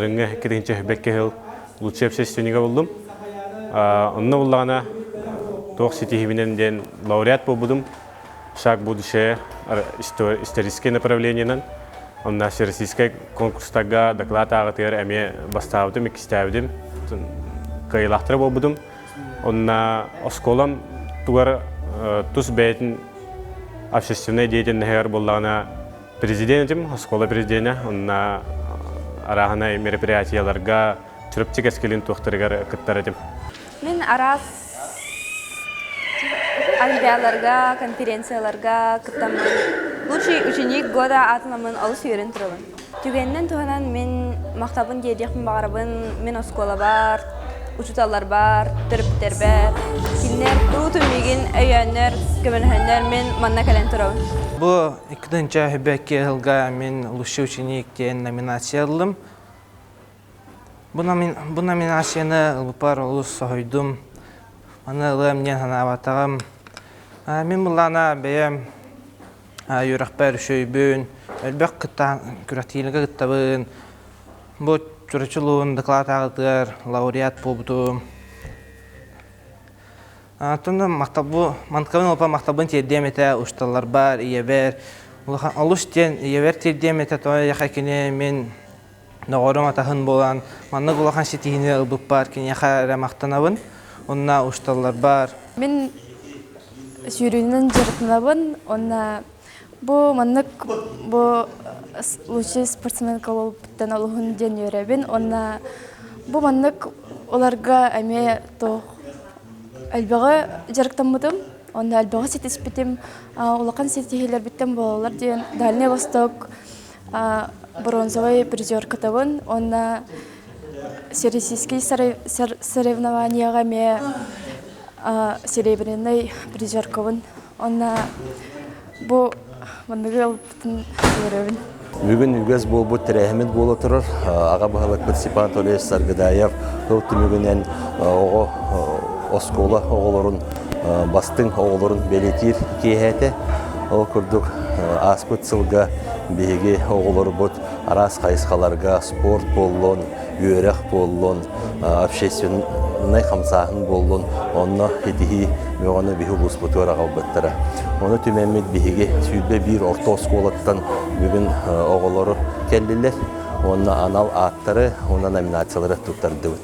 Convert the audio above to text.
Былырыҥҥы 2002 сыл лучший общественнига буллум. Онно буллаҕына туох ситиһиибинэн диэн лауреат буолбутум. Шаг будущее историческай направлениенан онно всероссийскай конкурстарга доклад ааҕытыгар эмиэ бастаабытым, иккистээбитим, кыайыылаахтара буолбутум. Онно оскуолам тугар тус бэйэтин общественнай деятельноһыгар буоллаҕына президент этим, оскуола президенэ. Онно арааһынай мероприятиеларга Чурапчы кэскилин туохтарыгар кыттар этим. Мин араас олимпиадаларга, конференцияларга кыттаммын лучший ученик года аатынаммын олус үөрэн турабын. Түгэнинэн туһанан мин махтабын диэриэхпин баҕарабын мин оскуолабар, учууталларбар, төрөппүттэрбэр. Кинилэр куруутун миигин өйөөннөр, көмөлөһөннөр мин манна кэлэн турабын. Бу 2002 сылга мин лучший ученик диэн номинация ыллым. Бу номинацияны ылбыппар олус соһуйдум. Маны ылыам диэн санаабатаҕым. Мин былаана бэйэм үөрэхпэр үчүгэйбин, элбэх кытта күрэхтэһиилэргэ кыттабын. Бу Чурапчы улууһун дакылаат ааҕыытыгар лауреат буолбутум. Оттон махтал манткабын олоппо махталбын тиэрдиэм этэ учууталларбар, ийэбэр. Улахан олус диэн ийэбэр тиэрдиэм этэ, тоҕо диэтэххэ кини мин доҕорум атаһын буолан маннык улахан ситиһиини ылбыппар киниэхэ эрэ махтанабын. Уонна учууталларбар. Мин сүүрүүнэн дьарыктанабын уонна бу маннык бу лучший спортсменка буолбуттан олуһун диэн үөрэбин уонна бу маннык уларга эмиэ туох элбэҕи дьарыктаммытым уонна элбэҕи ситиспитим улахан ситиһиилэрбиттэн буолаллар диэн Дальний Восток бронзовай призер кытабын уонна всероссийский соревнованияҕа эмиэ серебряный призеркабын уонна бу манныгы ылбытын үөрэбин. Бүгүн үгэс буолбут тэрээһиммит буола турар. Аҕа баһылыкпыт Степан Анатольевич Саргыдаев тыл түмүгүнэн оҕо оскуола оҕолорун бастыҥ оҕолорун бэлиэтиир киэһээтэ. Ол курдук ааспыт сылга биһиги оҕолорбут араас хайысхаларга спорт буоллун, үөрэх буоллун, общественнай хамсааһын буоллун, онно итиһии бөҕөнү биһи улууспутугар аҕалбыттара. Ону түмэммит биһиги 21 орто оскуолаттан бүгүн оҕолору кэллилэр уонна анал ааттары уонна номинациялары туттардыбыт.